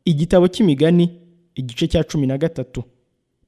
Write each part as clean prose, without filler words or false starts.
Igitabo cy'Imigani, igice cya 13.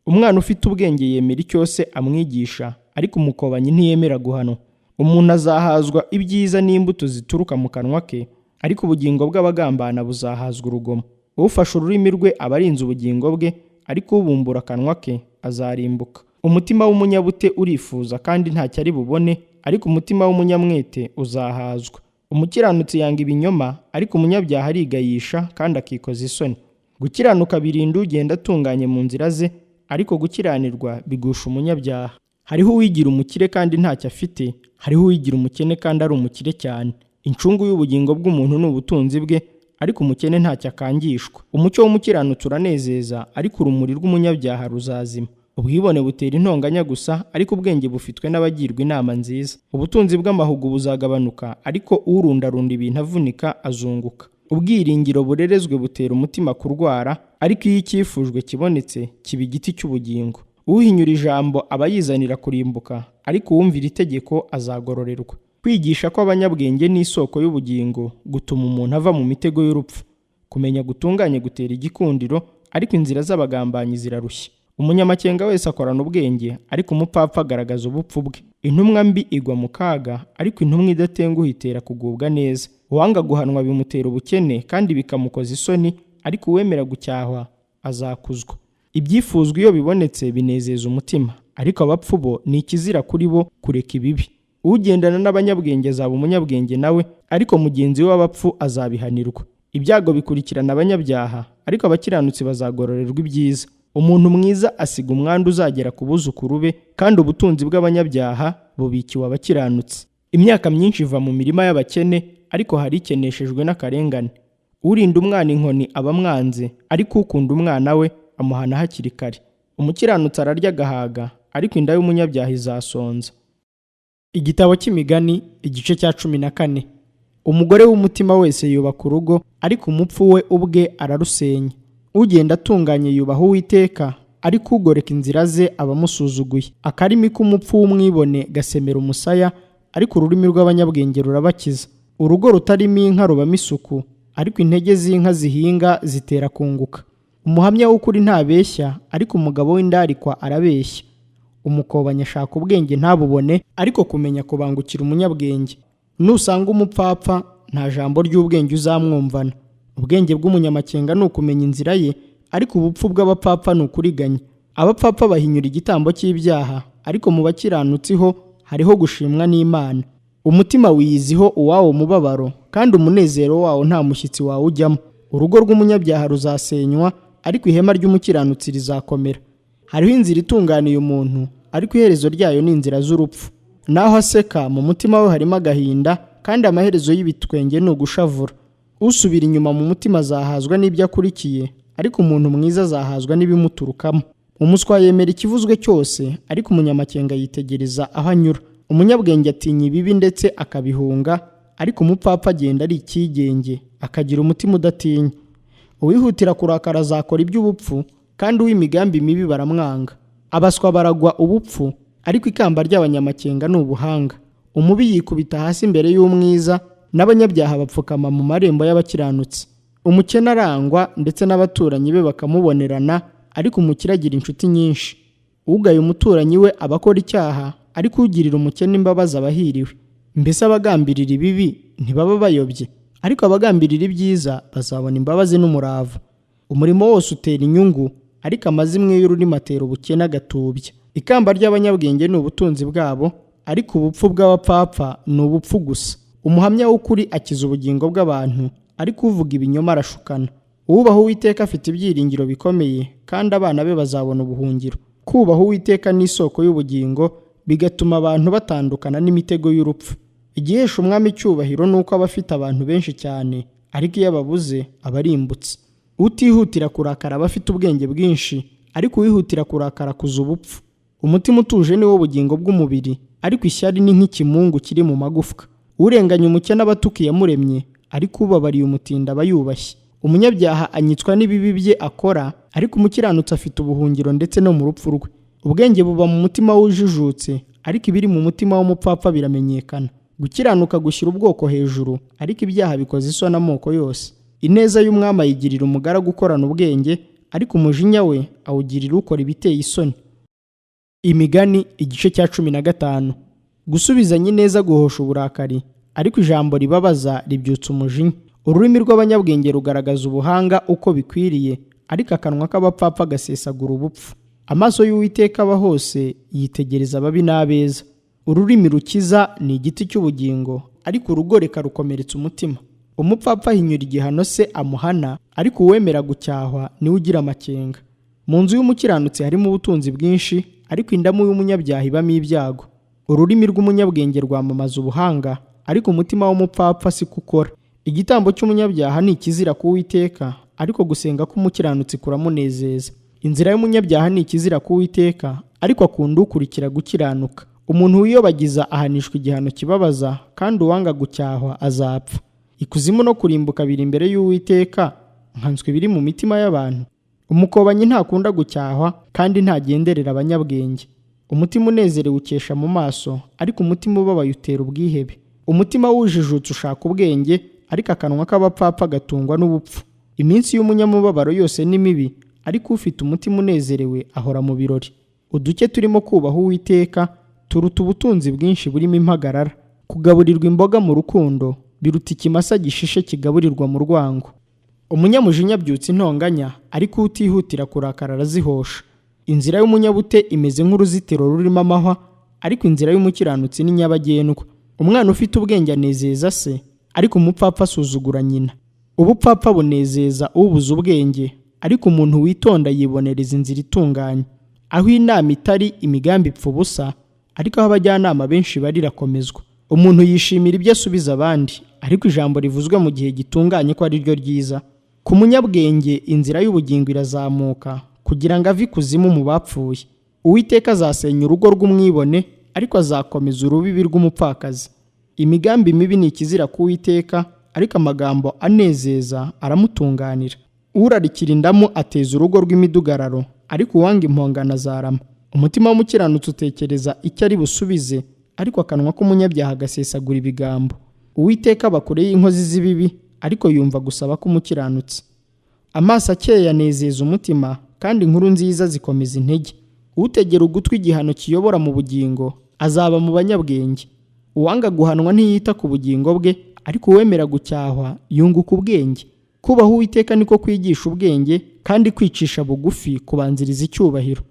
Umwana ufite ubwenge yemera icyo se amwigisha, ariko umukobanyi ntiyemera guhanwa. Umuntu azahazwa ibyiza n'imbuto zituruka mu kanwa ke, ariko ubugingo bw'abagambana buzahazwa urugomo. Ufashe ururimi rwe aba arinze ubugingo bwe, ariko ubumbura akanwa ke azarimbuka. Umutima w'umunyabute urifuza kandi ntacyo ari bubone, ariko umutima w'umunyamwete uzahazwa. Umukiranutsi yanga ibinyoma, ariko umunyabyaha arigayisha kandi akikoza isoni. Gukiranuka birinda ugenda atunganye mu nzira ze, ariko gukiranirwa bigusha umunyabyaha. Hariho uwigira umukire kandi ntacyo afite, hariho uwigira umukene kandi ari umukire cyane. Incungu y'ubugingo bw'umuntu ni ubutunzi bwe, ariko umukene ntacyo akangishwa. Umucyo w'umukiranutsi uranezeza, ariko urumuri rw'umunyabyaha ruzazima. Ubwibone butera intonganya gusa, ariko ubwenge bufitwe n'abagirwa inama nziza. Ubutunzi bw'amahugu buzagabanuka, ariko urundarunda ibintu avunika azunguka. Ubwiringiro burerezwe butera umutima kurwara, ariko iyo icyifujwe kibonetse kiba igiti cy'ubugingo. Uhinyura ijambo aba yizanira kurimbuka, ariko uwumvira itegeko azagororerwa. Kwigisha kw'abanyabwenge ni isoko y'ubugingo, gutuma umuntu ava mu mitego y'urupfu. Kumenya gutunganye gutera igikundiro, ariko inzira z'abagambanyi zirarushya. Umunyamakenga wese akorana ubwenge, ariko umupfapfa agaragaza ubupfu bwe. Intumwa mbi igwa mu kaga, ariko intumwa idatenguha itera kugubwa neza. Uwanga guhanwa bimutera ubukene kandi bikamukoza isoni, ariko uwemera gucyahwa azakuzwa. Ibyifuzwa iyo bibonetse binezeza umutima, ariko abapfu bo ni ikizira kuri bo kureka ibibi. Ugendana n'abanyabwenge azaba umunyabwenge nawe, ariko mugenzi we w'abapfu azabihanirwa. Ibyago bikurikirana abanyabyaha, ariko abakiranutsi bazagororerwa ibyiza. Umuntu mwiza asiga umwandu uzagera ku buzukuru be, kandi ubutunzi bw'abanyabyaha bubikiwe abakiranutsi. Imyaka myinshi iva mu mirima y'abakene, ariko hari ikeneshejwe n'akarengane. Urinda umwana inkoni aba amwanze, ariko ukunda umwana we amuhana hakiri kare. Umukiranutsi ararya agahaga, ariko inda y'umunyabyaha izasonza. Igitabo cy'Imigani, igice cya 14. Umugore w'umutima wese yubaka urugo, ariko umupfu we ubwe ararusenya. Ugenda atunganye yubaha Uwiteka, ariko ugoreka inzira ze aba amusuzuguye. Akarimi k'umupfu w'umwibone gasemera umusaya, ariko ururimi rw'abanyabwenge rurabakiza. Urugo rutarimo inka rubamo isuku, ariko intege z'inka zihinga zitera kunguka. Umuhamya w'ukuri ntabeshya, ariko umugabo w'indarikwa arabeshya. Umukobanyi ashaka ubwenge ntabubone, ariko kumenya kubangukira umunyabwenge. Nusanga umupfapfa nta jambo ry'ubwenge uzamwumvana. Ubwenge bw'umunyamakenga ni ukumenya inzira ye, ariko ubupfu bw'abapfapfa ni ukuriganya. Abapfapfa bahinyura igitambo cy'ibyaha, ariko mu bakiranutsi ho hariho gushimwa n'Imana. Umutima wiyiziho uwawo mubabaro, kandi umunezero wawo nta mushyitsi wawujyamo. Urugo rw'umunyabyaha ruzasenywa, ariko ihema ry'umukiranutsi rizakomera. Hariho inzira itunganiye umuntu, ariko iherezo ryayo ni inzira z'urupfu. Naho aseka, mu mutima we harimo agahinda, kandi amaherezo y'ibitwenge ni ugushavura. Usubira inyuma mu mutima azahazwa n'ibyo akurikiye, ariko umuntu mwiza azahazwa n'ibimuturukamo. Umuswa yemera ikivuzwe cyose, ariko umunyamakenga yitegereza aho anyura. Umunyabwenge atinya ibibi ndetse akabihunga, ariko umupfapfa agenda ari icyigenge, akagira umutima udatinya. Uwihutira kurakara azakora iby'ubupfu, kandi uw'imigambi mibi baramwanga. Abaswa baragwa ubupfu, ariko ikamba ry'abanyamakenga ni ubuhanga. Umubi yikubita hasi imbere y'umwiza, n'abanyabyaha bapfukama mu marembo y'abakiranutsi. Umukene arangwa ndetse n'abaturanyi be bakamubonerana, ariko umukire agira inshuti nyinshi. Ugaye umuturanyi we aba akora icyaha, ariko ugirira umukene imbabazi aba ahiriwe. Mbese abagambirira ibibi ntibaba bayobye? Ariko abagambirira ibyiza bazabona imbabazi n'umurava. Umurimo wose utera inyungu, ariko amazimwe y'ururimi atera ubukene agatubya. Ikamba ry'abanyabwenge ni ubutunzi bwabo, ariko ubupfu bw'abapfapfa ni ubupfu gusa. Umuhamya w'ukuri akiza ubugingo bw'abantu, ariko uvuga ibinyoma arashukana. Uwubaha Uwiteka afite ibyiringiro bikomeye, kandi abana be bazabona ubuhungiro. Kubaha Uwiteka ni isoko y'ubugingo, bigatuma abantu batandukana n'imitego y'urupfu. Igihesha umwami icyubahiro ni uko aba afite abantu benshi cyane, ariko iyo ababuze aba arimbutse. Utihutira kurakara aba afite ubwenge bwinshi, ariko uwihutira kurakara akuza ubupfu. Umutima utuje ni wo bugingo bw'umubiri, ariko ishyari ni nk'ikimungu kiri mu magufwa. Urenganya umukene aba atuka Iyamuremye, ariko ubabariye umutindi aba yubashye. Umunyabyaha anyitswa n'ibibi bye akora, ariko umukiranutsi afite ubuhungiro ndetse no mu rupfu rwe. Ubwenge buba mu mutima w'ujijutse, ariko ibiri mu mutima w'umupfapfa biramenyekana. Gukiranuka gushyira ubwoko hejuru, ariko ibyaha bikoza isoni amoko yose. Ineza y'umwami ayigirira umugaragu ukorana ubwenge, ariko umujinya we awugirira ukora ibiteye isoni. Imigani igice cya 15. Gusubizanya ineza guhosha uburakari, ariko ijambo ribabaza ribyutsa umujinya. Ururimi rw'abanyabwenge rugaragaza ubuhanga uko bikwiriye, ariko akanwa k'abapfapfa gasesagura ubupfu. Amaso y'Uwiteka aba hose, yitegereza ababi n'abeza. Ururimi rukiza ni igiti cy'ubugingo, ariko urugoreka rukomeretsa umutima. Umupfapfa ahinyura igihano se amuhana, ariko uwemera gucyahwa niwe ugira amakenga. Mu nzu y'umukiranutsi harimo ubutunzi bwinshi, ariko indamu y'umunyabyaha ibamo ibyago. Ururimi rw'umunyabwenge rwamamaza ubuhanga, ariko umutima w'umupfapfa si ko ukora. Igitambo cy'umunyabyaha ni ikizira ku Uwiteka, ariko gusenga k'umukiranutsi kuramunezeza. Inzira y'umunyabyaha ni ikizira ku Uwiteka, ariko akunda ukurikira gukiranuka. Umuntu wiyobagiza ahanishwa igihano kibabaza, kandi uwanga gucyahwa azapfa. Ikuzimu no kurimbuka biri imbere y'Uwiteka, nkanswe biri mu mitima y'abantu. Umukobanyi ntakunda gucyahwa, kandi ntagenderera abanyabwenge. Umutima unezerewe ukesha mu maso, ariko umutima ubabaye utera ubwihebe. Umutima wujijutse ushaka ubwenge, ariko akanwa k'abapfapfa gatungwa n'ubupfu. Iminsi y'umunyamubabaro yose ni mibi, ariko ufite umutima unezerewe ahora mu birori. Uduke turimo kubaha Uwiteka turuta ubutunzi bwinshi burimo impagarara. Kugaburirwa imboga mu rukundo biruta ikimasa gishishe kigaburirwa mu rwango. Umunyamujinya abyutsa intonganya, ariko utihutira kurakara arazihosha. Inzira y'umunyabute imeze nk'uruzitiro rurimo amahwa, ariko inzira y'umukiranutsi ni nyabagendwa. Umwana ufite ubwenge anezeza se, ariko umupfapfa asuzugura nyina. Ubupfapfa bunezeza ubuze ubwenge, ariko umuntu witonda yibonereza inzira itunganye. Aho inama itari, imigambi ipfa ubusa, ariko aho abajyanama benshi bari irakomezwa. Umuntu yishimira ibyo asubiza abandi, ariko ijambo rivuzwe mu gihe gitunganye ko ari ryo ryiza. Ku munyabwenge inzira y'ubugingo irazamuka, kugira ngo ave ikuzimu mu bapfuye. Uwiteka azasenya urugo rw'umwibone, ariko azakomeza urubibi rw'umupfakazi. Imigambi mibi ni ikizira ku Uwiteka, ariko amagambo anezeza aramutunganira. Urarikira indamu ateza urugo rw'imidugararo, ariko uwanga impongano azarama. Umutima w'umukiranutsi utekereza icyo ari busubize, ariko akanwa k'umunyabyaha gasesagura ibigambo. Uwiteka aba kure y'inkozi z'ibibi, ariko yumva gusaba k'umukiranutsi. Amaso akeye anezeza umutima, kandi inkuru nziza zikomeza intege. Utegera ugutwi igihano kiyobora mu bugingo azaba mu banyabwenge. Uwanga guhanwa ntiyita ku bugingo bwe, ariko uwemera gucyahwa yunguka ubwenge. Kubaha Uwiteka niko kwigisha ubwenge, kandi kwicisha bugufi kubanziriza icyubahiro.